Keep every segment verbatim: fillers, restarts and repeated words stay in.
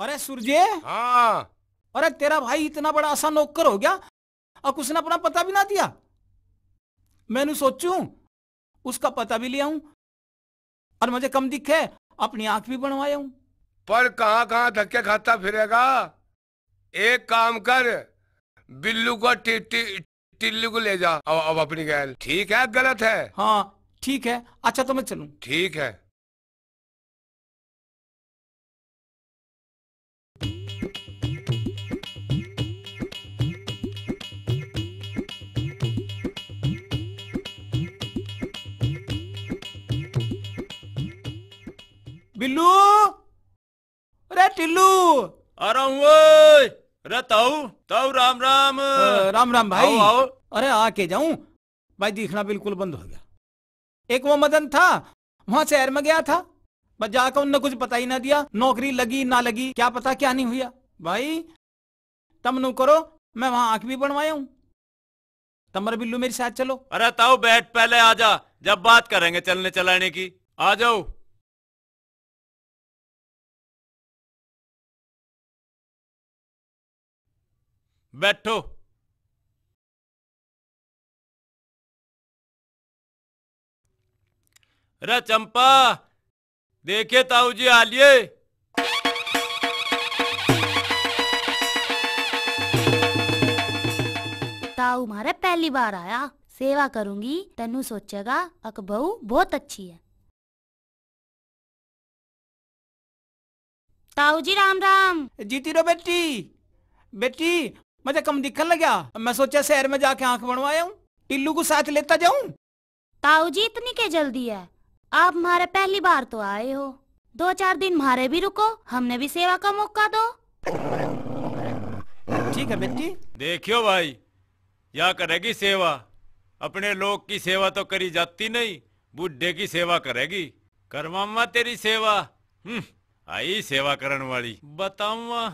अरे सूरजे। हाँ। अरे तेरा भाई इतना बड़ा असा नौकर हो गया और उसने अपना पता भी ना दिया। मैंने सोचूं उसका पता भी ले आऊं और मुझे कम दिखे अपनी आंख भी बनवा आऊं। पर कहाँ कहाँ धक्के खाता फिरेगा? एक काम कर, बिल्लू को टि-, टि-, टिल्लू को ले जा अब, अब अपनी गैल। ठीक है, गलत है? हाँ ठीक है। अच्छा तो मैं चलूं। ठीक है। बिल्लू, अरे टिल्लू। आ रहा हूँ ओए। अरे ताऊ, ताऊ राम राम। अ, राम राम भाई। आओ, आओ। अरे आके जाऊं भाई, दिखना बिल्कुल बंद हो गया। एक वो मदन था, वहां शहर में गया था, बस जाकर उनने कुछ पता ही ना दिया, नौकरी लगी ना लगी, क्या पता क्या नहीं हुआ। भाई तम नू करो, मैं वहां आंख भी बनवाया हूं। तमर बिल्लू मेरे साथ चलो। अरे ताऊ बैठ, पहले आ जा, जब बात करेंगे चलने चलाने की। आ जाओ, बैठो। रे चंपा, देखे ताऊ जी आ लिए। ताऊ म्हारे पहली बार आया, सेवा करूंगी, तन्नू सोचेगा अक बहू बहुत अच्छी है। ताऊ जी राम राम। जीती रो बेटी। बेटी, मुझे कम दिखन लग्या, मैं सोचा शहर में जाके आंख बनवाया हूँ, टिल्लू को साथ लेता जाऊं। ताऊ जी इतनी के जल्दी है, आप म्हारे पहली बार तो आए हो, दो चार दिन म्हारे भी रुको, हमने भी सेवा का मौका दो। ठीक है बेटी। देखियो भाई, या करेगी सेवा, अपने लोग की सेवा तो करी जाती नहीं, बुढ़े की सेवा करेगी। करवावा तेरी सेवा। हम्म, आई सेवा करण वाली, बतावा।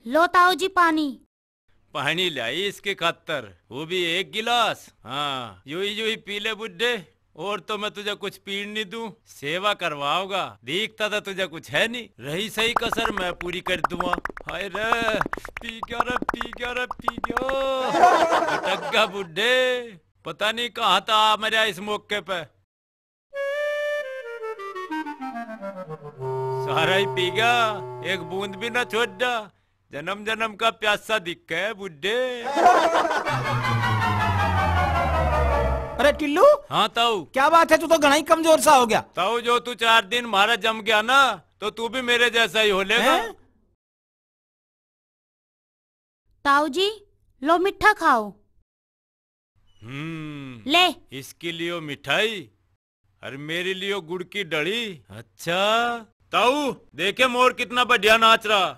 लो ताऊ जी पानी। पानी ल्याई इसके खातर, वो भी एक गिलास। हाँ, यू ही यू ही पी ले बुड्ढे, और तो मैं तुझे कुछ पीण नहीं दूं। सेवा करवाओगा, दिखता तो तुझे कुछ है नहीं, रही सही कसर मैं पूरी कर दूंगा। हाय रे, पी गया रे, पी गया रे, पी गया। भटक गया बुड्ढे, पता नहीं कहाँ था आ मरया इस मौके पे। सारा ही पी गया, एक बूंद भी ना छोड़ा। जन्म जन्म का प्यासा दिखे बुड्ढे। अरे टिल्लू। हाँ ताऊ। क्या बात है, तू तो घणा ही कमजोर सा हो गया। ताऊ, जो तू चार दिन म्हारा जम गया ना, तो तू भी मेरे जैसा ही हो लेगा। हैं? ताऊ जी, लो मीठा खाओ। हम्म, ले। इसके लिए मिठाई और मेरे लिए गुड़ की डली। अच्छा ताऊ, देखे मोर कितना बढ़िया नाच रहा।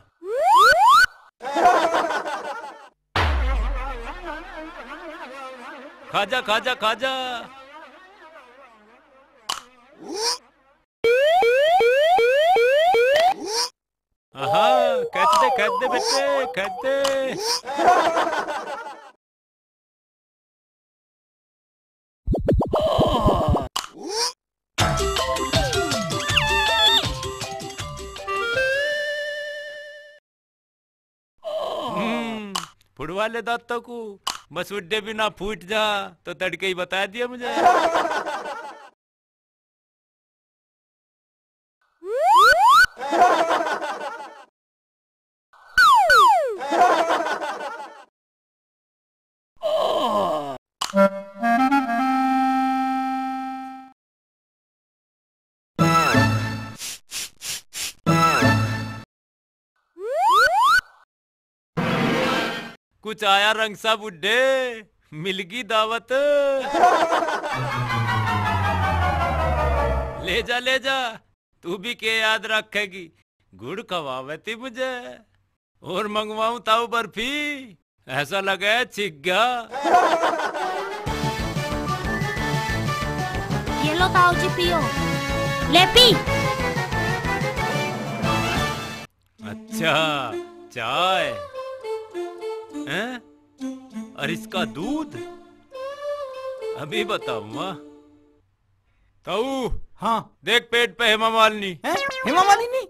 खाजा, खाजा, खाजा। आहा, खेच दे, खेच दे बेटे, खेच दे। हम्म, फुड़वा ले दांतों को, बस उड्डे भी ना फूट जा, तो तड़के ही बता दिया मुझे। कुछ आया रंग सा बुड्ढे, मिलगी दावत। ले जा, ले जा, तू भी के याद रखेगी, गुड़ खवावे थी मुझे। और मंगवाऊं ताऊ बर्फी, ऐसा लगे छिक गया। ये लो ताऊ जी पियो, ले पी। अच्छा, चाय हैं? और इसका दूध? अभी बताऊंगा। ताऊ, हाँ। देख पेट पे हेमा मालिनी। हैं? हेमा मालिनी?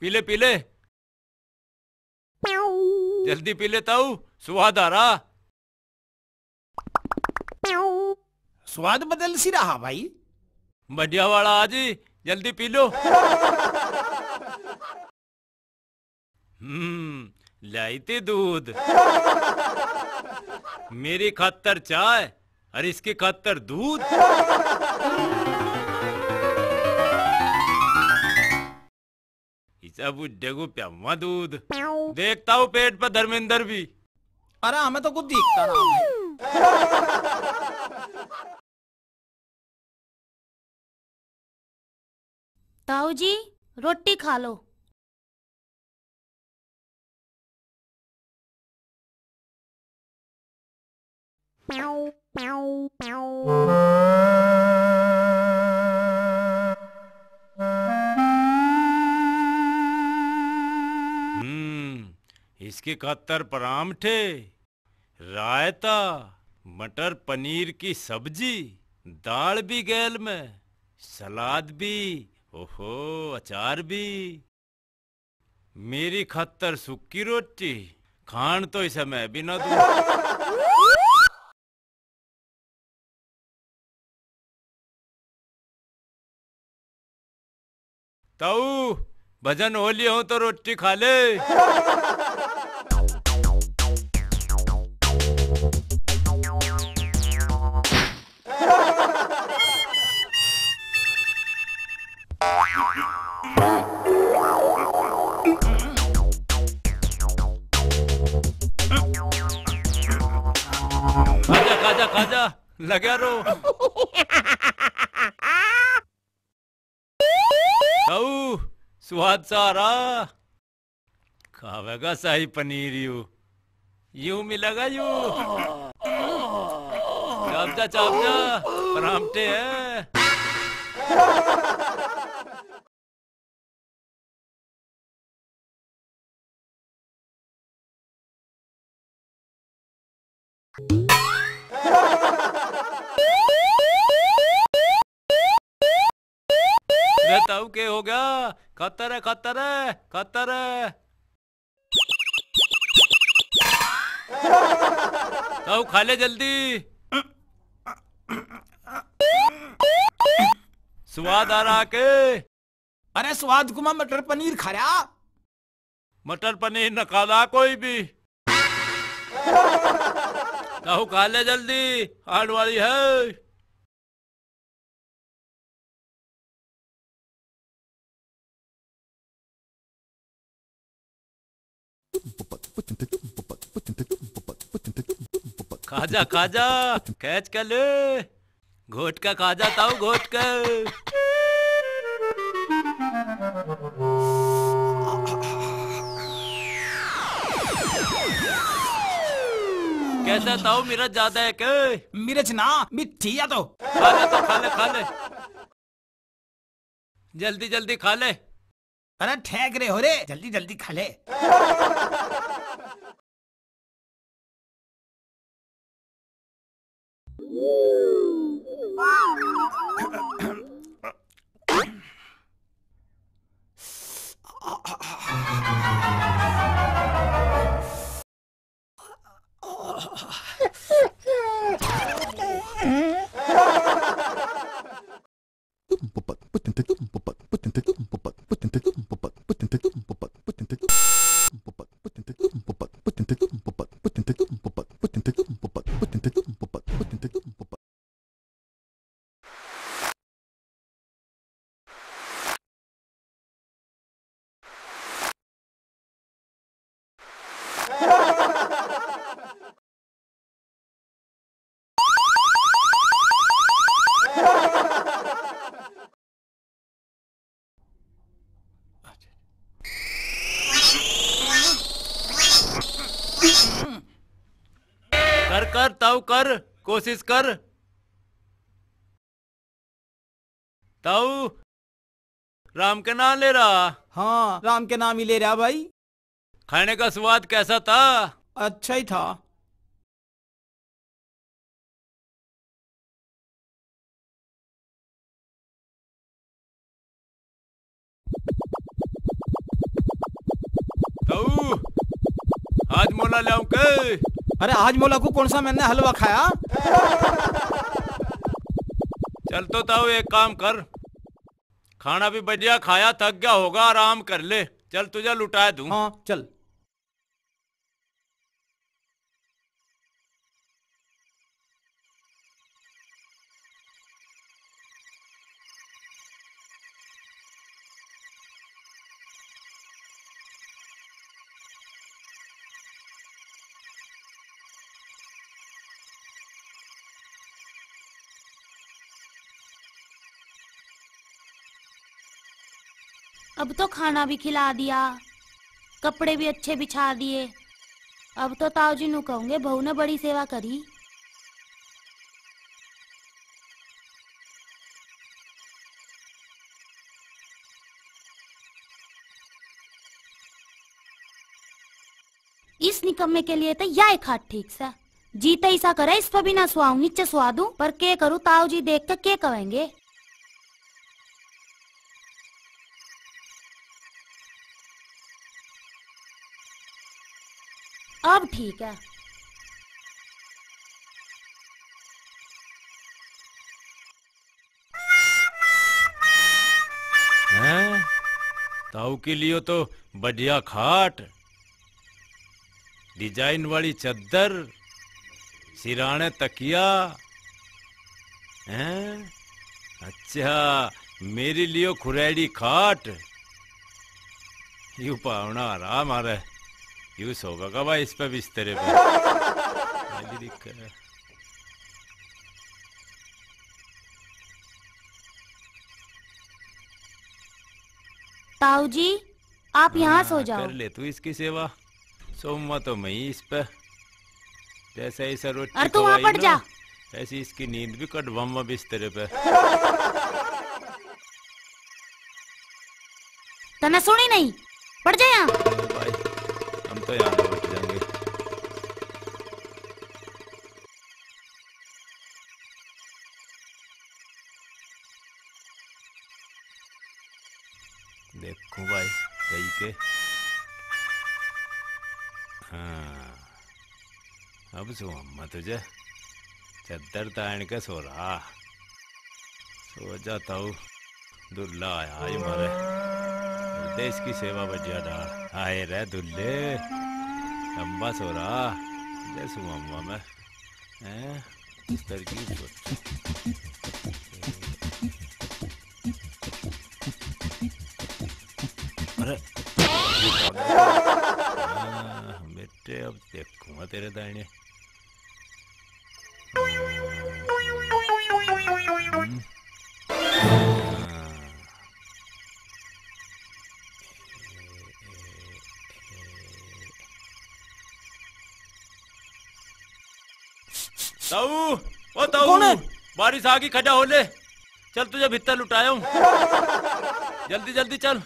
पी ले, पी ले। जल्दी पी ले ताऊ, स्वाद आ रहा। स्वाद बदल सी रहा भाई। बढ़िया वाला आज ही, जल्दी पी लो। हम्म, लाई थी दूध। मेरी खातर चाय और इसकी खातर दूध। इसा बुड्ढे को प्यावा दूध। देखता हूँ पेट पर धर्मेंद्र भी। अरे हमें तो कुछ दिखता ना। ताऊ जी, रोटी खा लो। हम्म, इसकी खातर परांठे, रायता, मटर पनीर की सब्जी, दाल भी गैल में, सलाद भी, ओहो, अचार भी। मेरी खातर सूखी रोटी, खान तो इसे मैं भी ना दूं। ताऊ, भजन हो लिया हो तो रोटी खा ले। खाजा, खाजा, खाजा, लग्या रो। ताऊ, स्वाद सा आ रहा। खावेगा शाही पनीर यू, यू मिलेगा यू। चापजा, चापजा, परामटे है। रे ताऊ, के हो गया? खातर है, खातर है, खातर है। ताऊ, खा ले जल्दी। स्वाद आ रहा के? अरे, स्वाद कुमा मटर पनीर खा रहा। मटर पनीर न खा ला कोई भी। ताऊ, खा ले जल्दी, आने वाली है। खाजा, खाजा, खींच के ले। घोट का खाजा ताऊ, घोट का। कैसा ताऊ, मिर्च ज्यादा है के? मिर्च ना, मिट्ठी है तो। खा ले तो, खा ले, खा ले। जल्दी जल्दी खा ले। अरे ठहक रे हो रे, जल्दी जल्दी खा ले। कर, कर, ताऊ कर, कोशिश कर। ताऊ, राम के नाम ले रहा। हाँ, राम के नाम ही ले रहा भाई। खाने का स्वाद कैसा था? अच्छा ही था। ताऊ, हाजमोला ल्याऊं के? अरे, हाजमोला को कौन सा मैंने हलवा खाया? चल तो ताऊ, एक काम कर, खाना भी बढ़िया खाया, थक गया होगा, आराम कर ले। चल, तुझे लुटा दूं। हाँ, चल। अब तो खाना भी खिला दिया, कपड़े भी अच्छे बिछा दिए। अब तो ताऊ जी नू कहूंगे, बहू ने बड़ी सेवा करी। इस निकम्मे के लिए तो या एक हाथ ठीक सा। जी तो ऐसा करे, इस पे भी ना सुआऊं, नीचे सुआ दूं, पर के करूं, ताऊ जी देख के के कहेंगे। अब ठीक है। हैं? ताऊ के लिए तो बढ़िया खाट, डिजाइन वाली चद्दर, सिराने तकिया। हैं? अच्छा, मेरे लिए खुरैड़ी खाट। यू पावना हरा मारे, यू सोगा का भाई इस पे बिस्तरे पे। अभी दिख। ताऊ जी, आप यहाँ सो जाओ। कर ले तू इसकी सेवा, सोमा तो मैं ही इस पे। जैसे ऐसा रोटी अरे तू वहाँ खवाई पड़ ना, जा। ऐसी इसकी नींद भी कटवाऊंगा बिस्तरे पे। तने सुनी नहीं, पड़ जा यहाँ। अरे भाई, हम तो यहाँ पे बैठ जाएंगे। देखूं भाई, गई के। हाँ, अब जो अम्मा तुझे चद्दर तान के सो रहा, सो जाता हूँ। दुल्ला आया आज मारे, देश की सेवा बजिया डाल। आए रे दुल्ले, लंबा सो रहा, जैसू अम्मा मैं। हैं? बिस्तर की ऊपर। अरे, हाँ, बेटे, अब देखूंगा तेरे दाहिने। हम्म। हाँ। ताऊ, ओ ताऊ, कौन है? बारिश आ गई, खड़ा हो ले। चल, तुझे भीतर लुटाया हूँ। जल्दी, जल्दी चल।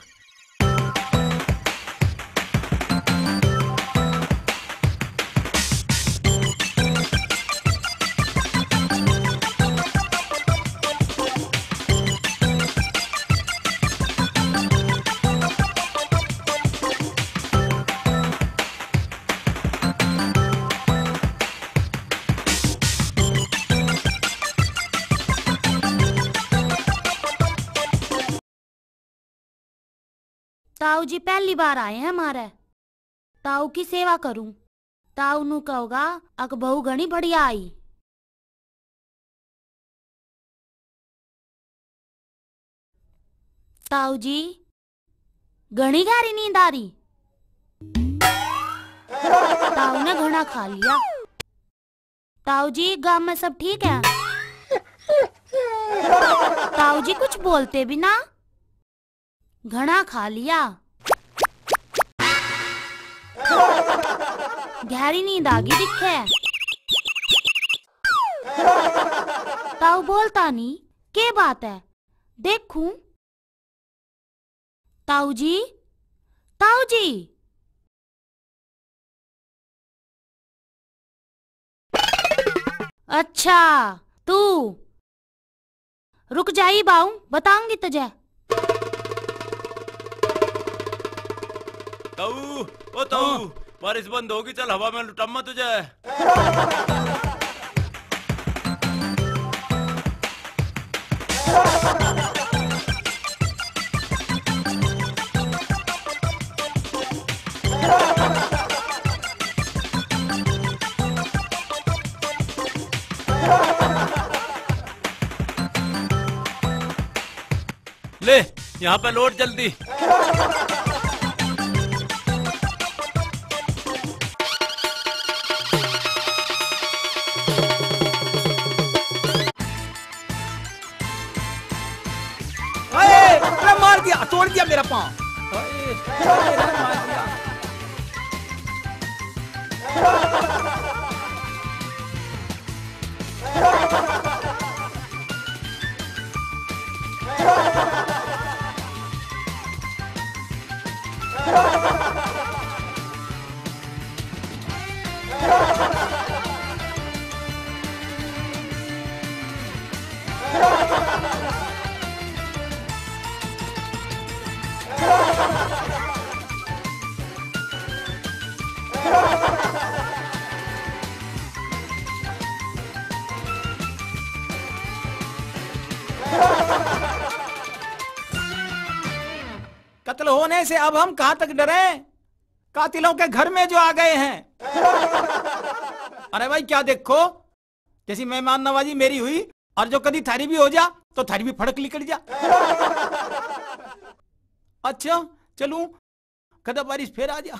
ताऊ जी पहली बार आए हैं मारे। ताऊ की सेवा करूं। ताऊ नू कहोगा, अक बहू घणी बढ़िया आई। ताऊ जी, घणी गहरी नींद आ रही। ताऊ ने घणा खा लिया। ताऊ जी, गांव में सब ठीक है? ताऊ जी कुछ बोलते भी ना। घणा खा लिया। गहरी नींद आ गई दिखे। ताऊ बोलता नहीं, के बात है? देखूं। ताऊ जी, ताऊ जी। अच्छा, तू रुक जा, इब आऊं, बताऊंगी तुझे। ताऊ, ओ ताऊ, हाँ। बारिश बंद होगी, चल हवा में लुटामा तुझे। ले, यहाँ पे लोट जल्दी। अरे, अरे, मार दिया, तोड़ दिया मेरा पाँव। अरे, अरे, मार दिया। कत्ल होने से अब हम कहाँ तक डरें? कातिलों के घर में जो आ गए हैं। अरे भाई, क्या देखो, जैसी मेहमान नवाजी मेरी हुई, और जो कदी थारी भी हो जा, तो थारी भी फड़क लिकड़ जा। अच्छा, चलूं, कदा बारिश फिर आ जा।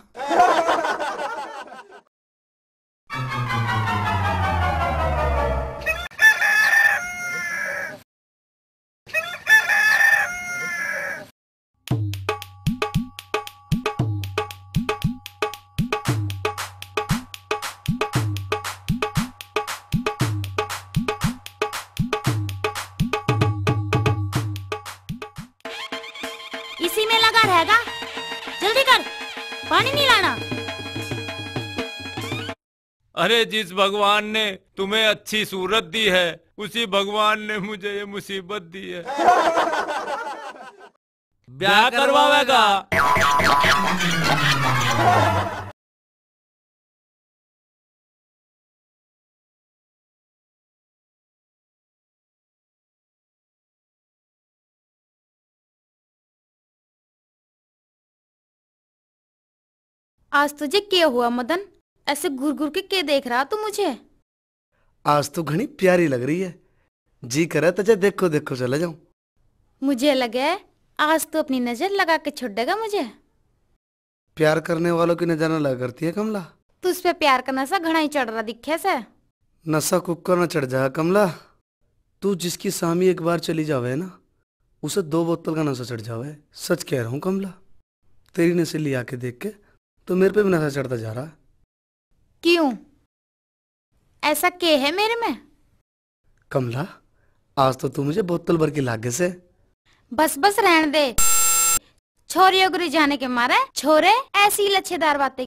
इसी में लगा रहेगा, जल्दी कर, पानी नहीं लाना। अरे, जिस भगवान ने तुम्हें अच्छी सूरत दी है, उसी भगवान ने मुझे ये मुसीबत दी है। ब्याह करवावेगा। आज तुझे क्या हुआ मदन? ऐसे घूर घूर के क्या देख रहा तू मुझे? आज तो घणी प्यारी लग रही है, जी करे तुझे देखो देखो चले जाऊं। मुझे लगे आज तू अपनी नजर लगा के छोड़ेगा मुझे। प्यार करने वालों की नजर ना लगा करती है कमला। तू उस पे प्यार का नशा घणा ही चढ़ रहा दिखे से। नशा कुकर ना चढ़ जा कमला। तू जिसकी सामी एक बार चली जावे ना, उसे दो बोतल का नशा चढ़ जावे। सच कह रहा हूँ कमला, तेरी नशे लिया के देख के तो मेरे पे भी नशा चढ़ता जा रहा। क्यों, ऐसा के है मेरे में? कमला, आज तो तू मुझे बोतल भर के लागे से। बस बस, रहन दे। छोरियों को रिझाने के मारे छोरे ऐसी लच्छेदार बातें